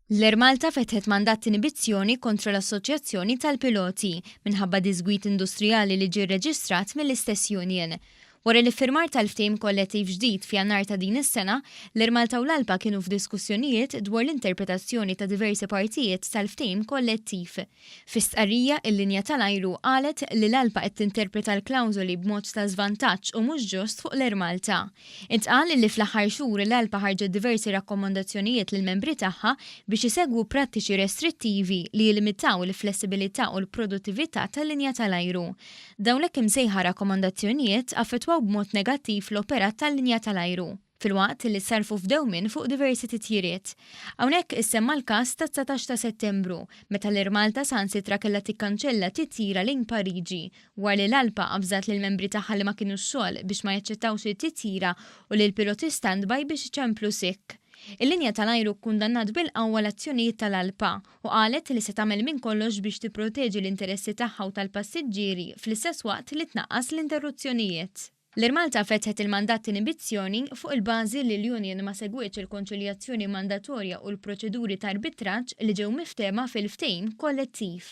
L-Air Malta fetħet mandat t'inibizzjoni kontra l-Assoċjazzjoni tal-Piloti minħabba diżgwid industrijali li ġie rreġistrat mill-istess union. Wara l-iffirmar tal-ftehim kollettiv ġdid f'Jannar ta' din is-sena, l-Air Malta u l-ALPA kienu f'diskussjonijiet dwar l-interpretazzjoni ta' diversi partijiet tal-ftehim kollettiv. Fi stqarrija, il-linja tal-ajru qalet li l-ALPA qed tinterpreta l-klawżoli b'mod ta' żvantaġġ u mhux ġust fuq l-Air Malta. Intqal li fl-aħħar xhur l-ALPA ħarġet diversi rakkomandazzjonijiet lill-membri tagħha biex isegwu prattiċi restrittivi li jillimitaw il-flessibilità u l-produttività tal-linja tal-ajru. Dawn l-hekk imsejħa rakkomandazzjonijiet affettwaw b'mod negattiv l-operat tal-linja tal-ajru, filwaqt li ssarrfu f'dewmien fuq diversi titjiriet. Hawnhekk issemma l-każ tat-19 ta' Settembru, meta l-Air Malta saħansitra kellha tikkanċella titjira lejn Pariġi, wara li l-ALPA avżat lill-membri tagħha li ma kinux xogħol biex ma jaċċettawx it-titjira u lill-piloti standby biex iċemplu sick. Il-linja tal-ajru kkundannat bil-qawwa l-azzjonijiet tal-ALPA u qalet li se tagħmel minn kollox biex tipproteġi l-interessi tagħha u tal-passiġġieri fl-istess waqt li tnaqqas l-interruzzjonijiet. L-Air Malta fetħet il-mandat t'inibizzjoni fuq il-bażi li l-union ma segwietx il-konċiljazzjoni mandatorja u l-proċeduri ta' arbitraġġ li ġew miftehma fil-ftehim kollettiv.